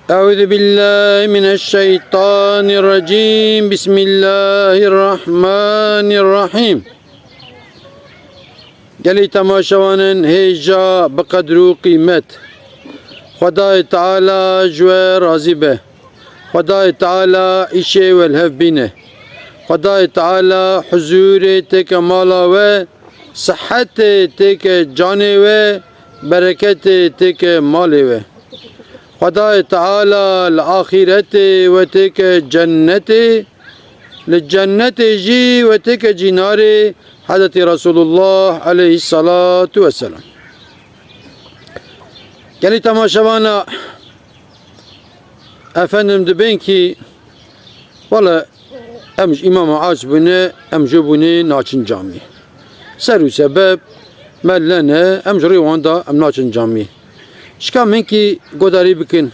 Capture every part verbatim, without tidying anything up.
Euzu billahi mineşşeytanirracim. Bismillahirrahmanirrahim. Gelî temaşevanên hêja bi qedr û qîmet. Xwedayê Teala ji we razî be. Xwedayê Teala îşê we li hev bîne. Xwedayê Teala huzûrê têke mala we, sihetê têke canê we, bereketê têke malê we. Xwedayê Teala li axîretê we têke cennetê, li cennetê jî we têke cînarê Hezretî Resulullah aleyhissalatu vesselam. Gelî temaşevana, efendim, dibên kî, wele em ji îmama aciz bûne, em ji bûne naçin camî. Ser û sebeb me lene, em ji rê wan da em naçin camî. Şika min kî godarî bikin,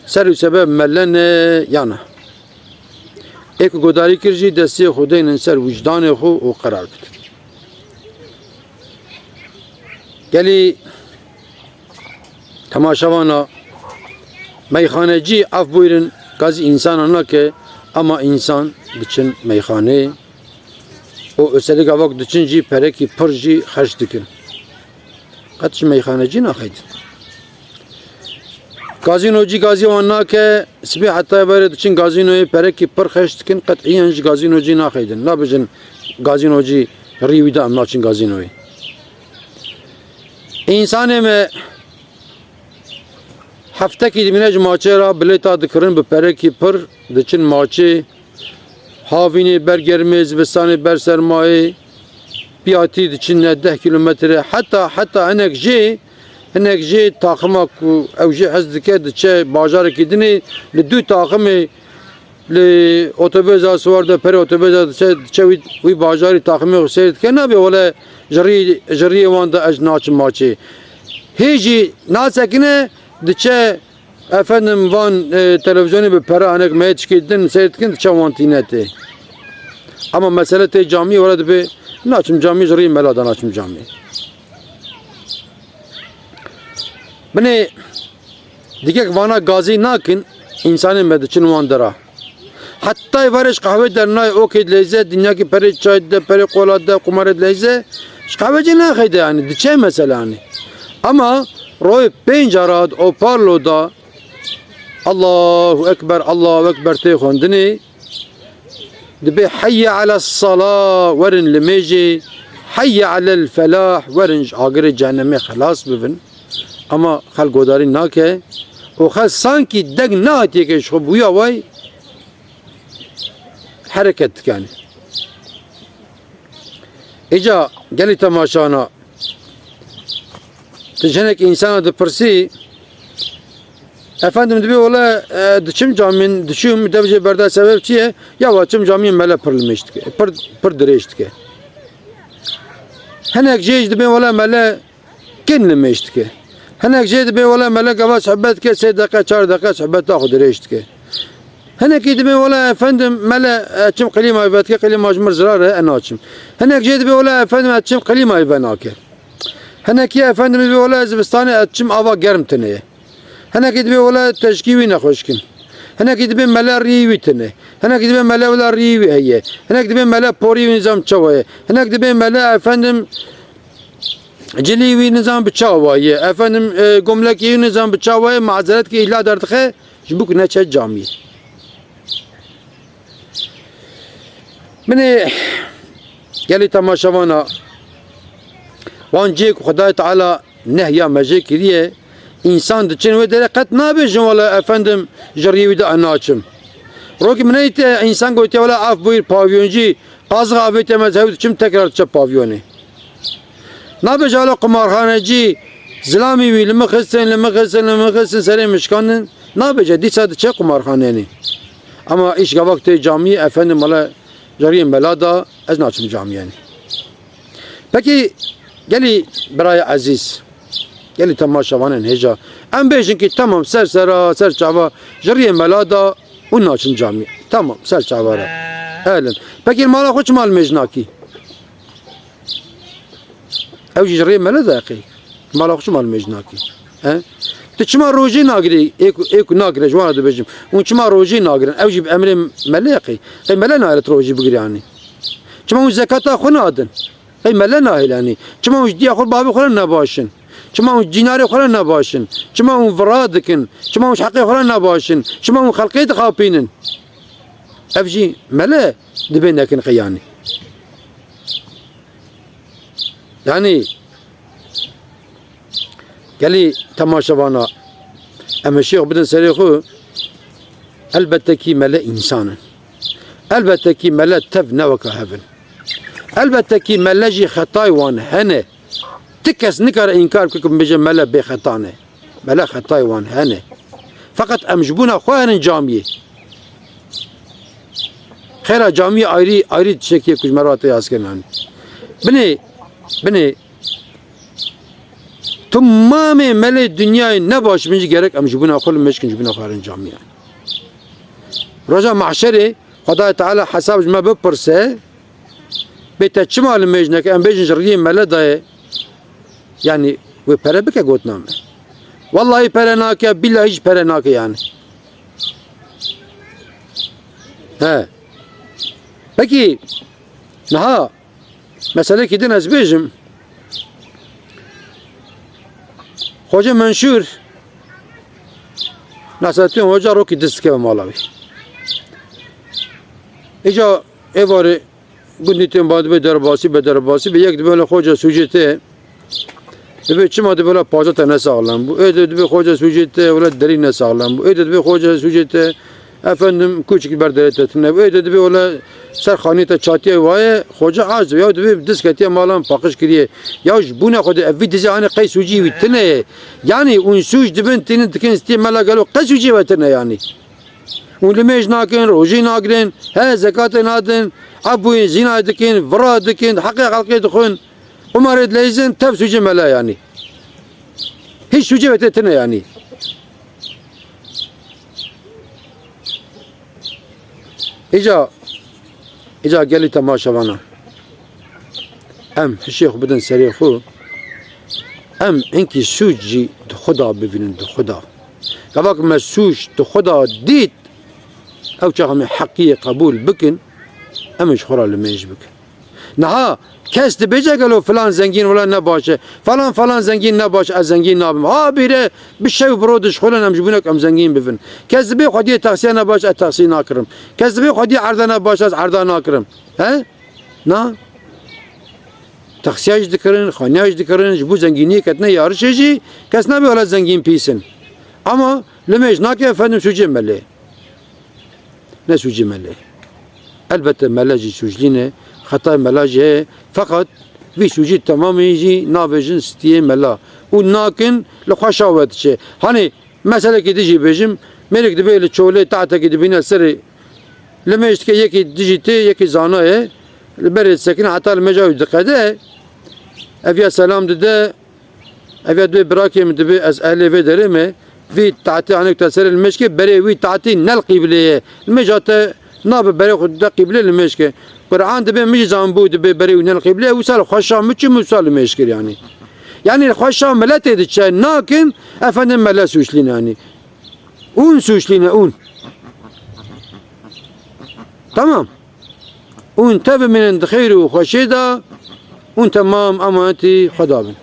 ser û sebeb me lene ya na. Ê ku godarî kir jî destê xwe deynin ser wijdanê xwe û qerar bidin. Gelî temaşevana, meyxanecî, af buyurun, gazî însana nake, ama însan diçin meyxanê û özellikle vak diçin jî perekî pir jî xerc dikin. Qet ji meyxanecî naxeydin. Gazînocî gazî wan nake, sibê heta êvarê diçin gazînoyê perekî pir xerc dikin, qet'iyen ji gazînocî naxeydin. Nabêjin gazînocî rî wî da em naçin gazînoyê. Însanê me heftekî dimîne ji maçê re bilêta dikirin bi perekî pir diçin maçê. Havînê ber germê, zivistanê ber sermayê, piyatî diçine deh kîlometre. Heta, heta hinek jê, hinek jê taxima ku ew jê hez dike, diçe bajarekî dinê, li du taximê li otobêza siwar de, perê otobêza diçe, diçe wî, wî bajarî taximê xwe seyr dike. Nabê wele ji rî, ji rîyê wan de ez naçim maçê. Hê jî nasekine, diçe Efendim, van, e, televîzyonê bi pere hinek me yê tişkê din seyr dikin, diçe wan tîne tê. Ama mesele tê camî, were dibê naçim camî, ji rî mela de naçim camî. Binê dikek vana gazî nakin, însanên me diçin wan dera. Heta êvarê ji qehwê dernayê, okê dileyze, dinyakî perê çay dide, perê qola dide, qumarê dileyze, ji qehwê cê naxeyde, yanî diçe mesela, yanî. Ama royê pênc arat o parlo da, Allahu Ekber, Allahu Ekber tê xwendinê, dibê heyye ales sala, werin limêjê, heyye alel felah, werin ji agirê cehennemê xelas bibin. Ama xelk godarî nake û xelk sankî deng nehatiye ke ji xwe bûya way hereket dikanî. Îca gelî temaşana, tu jinek însana dipirsî, efendim dibê wele, e, diçim camîn, diçûm, dev jê berda sebeb çi ye? Ya wa çim camîn mele pir limêj dike, pir, pir dirêj dike. Hinek jê jî dibê wele mele kin limêj dike. Hinek jê dibê wele mele gava sohbet dike, sê deqe, çar deqe sohbeta xwe dirêj dike. Hinekî dibê wele efendim mele, e, çim klîmayê vedike, klîma ji mir zirar e, e naçim. Hinek jê dibê wele efendim e çim klîmayê venake. Hinekî efendim dibê wele zivistanê e çim ava germ tine ye. Hinekî dibê wele teşkî wî nexweşik in. Hinekî dibê mele rîyê wî tine. Hinekî dibê mele wela rîyê wî heye. Hinek dibê mele porî wî nizam çawa ye. Hinek dibê mele efendim cilî wî nizam bi çawa ye. Efendim, e, gomlekî wî nizam bi çawa ye. Mazeret ki îhla derdixe, ji bo ku neçe camî. Binê gelî temaşevana, wan cihê ku Xwedayê Teala nehya me jê kiriye, însan diçin wê derê qet nabêjin, wela efendim ji rîyê wî de ez naçim. Rokî min neyte însan gotiye, wela af buyur pavyoncî, qazixa avêtiye me ez hew diçim tekrar diçe pavyonê. Nabêje wela qumarxanecî, zilamî wî li min xistin, li min xistin, li min xistin, serê min şikandin. Nabêje dîsa diçe qumarxanenê. Ama îş gavak tê camiyê, efendim wela ji rîyê mela da ez naçim camiyenê. Pekî gelî birayê ezîz, gelî temaşevanên hêja, em bêjin ki tamam, ser sera, ser çava, ji riyê mela da û naçin camî. Tamam, ser çava re. Elin. Pekî li mala xwe çima limêj nakî? Ew jî ji riyê mela da qey. Mala xwe çima limêj nakî? He? Tu çima rojê nagirî? Ê ku, ê ku nagire, ji wan re dibêjim. Hûn çima rojê nagirin? Ew jî bi emrê melê ye qey. Qey mele nayê tu rojê bigirî anî? Çima hûn zekata xwe nadin? Qey mele nahêle anî? Çima hûn ji diya xwe, bavê xwe re nebaş in? Çima hûn ji cînarê xwe re nebaş in? Çima hûn vira dikin? Çima hûn ji heqê xwe re nebaş in? Çima hûn xelkê dixapînin? Ev jî mele dibê nekin qey anî? Yanî, gelî temaşevana, em hişê xwe bidin serê xwe, elbette kî mele însan in. Elbette kî mele tev ne weka hev in. Elbette kî mele jî xetayê wan hene. Ti kes nikare înkar bike ku bibêje mele bê xeta ne. Mele xetayê wan hene. Feqet em ji bona xwe herin camiyê. Xêra camiyê ayrî, ayrî tiştekî ye ku ji me re tê askirin anî. Binê, binê, Temamê melê dinyayê ne baş bin jî gerek em ji bona xwe limêj kin, ji bona xwe herin camiyê. Roja mahşerê Xwedayê Teala hesab ji me bipirse, bê te çima limêj neke, em bêjin ji riyê mele dayê, yanî wê pere bike gotina me. Wellahî pere nake, bîllahî jî pere nake yanî. He. Pekî niha meselekî din ez bêjim. Xoce Menşûr, Nasrettin Hoca rokî dest dikeve mala wî. Îca êvarê gundî tên ba dibe derbasî be, derbasî be, yek dibe wele xoce sûcê te. Dibe çima dibe wele paza te ne saxlem bû. Ê de dibe xoce sûcê te wele derî ne saxlem bû. Ê de dibe xoce sûcê te efendim kûçik ber derê te tune bû. Ê de dibe wele ser xanî te çatiye waye. Xoce aciz ya dibe diz ketiye malan paqij kiriye. Ya ji bûne xwe de ev vî dizê anê qey sûcî wî tine ye. Yanî hûn sûc dibin tînin dikin stê mela gelo qey sûcê we tine yanî. Hûn limêj nakin, rojî nagirin, he zekatê nadin, ebûyên zînayê dikin, vira dikin, heqê xelkê dixwin, qumarê dileyzin, tev sûcê mela yanî. Hîç sûcê wetê tine yanî. Îca, îca gelî temaşevana. Em hişê xwe bidin serê xwe. Em hinkî sûc jî di xwe da bivînin, di xwe da. Gava ku me sûc di xwe da dît, ew çax em ê heqiyê qebûl bikin, em ê ji xwe re limêj bikin. Niha kes dibêje gelo filan zengîn wela ne baş e, falan falan zengîn ne baş, ez zengîn nabim. Ha bîre bi şev bi ro dişxulin em ji bûnek em zengîn bibin. Kes dibê xwediyê taksiya ne baş, ez taksî nakirim. Kes dibê xwediyê erda ne baş, ez erda nakirim. He? Na? Taksiya jî dikirin, xaniya jî dikirin, ji bo zengîniyê ketine yarişê jî kes nabe wela zengîn pîs in. Ama limêj nake efendim sûcê melê. Ne sûcê melê. Elbette mele jî sûclî ne, xetayê mela jî heye. Feqet vî sûcî temamê jî navêjin stiyê mela. Û nakin li xweşa we diçe. Hanê meselekî din jî bêjim, mêrik dibê li çolê taetekî dibîne serê limêj dike, yekî dijî tê, yekî zana ye. Li berê disekine heta limêja wî diqede. Ev ya selam dide, Ev ya dibê birakê min dibê ez ehlê vê derê me. Vî taetê anik te serê limêjkê, berê wî taetî nel qîblê ye. Limêja te nabe berê xwe de qîblê limêjkê. Quran dibê min jî zanbû dibê berê wî nel qîblê ye. Wisa li xweşa min çû min wisa limêj kir yanî. Yanî li xweşa miletê diçe nakin, efendim mele sûçlî ne yanî. Ûn sûçlî ne ûn. Tamam. Ûn te bimînin di xêr û xweşê de, ûn temam emanetî Xweda bin.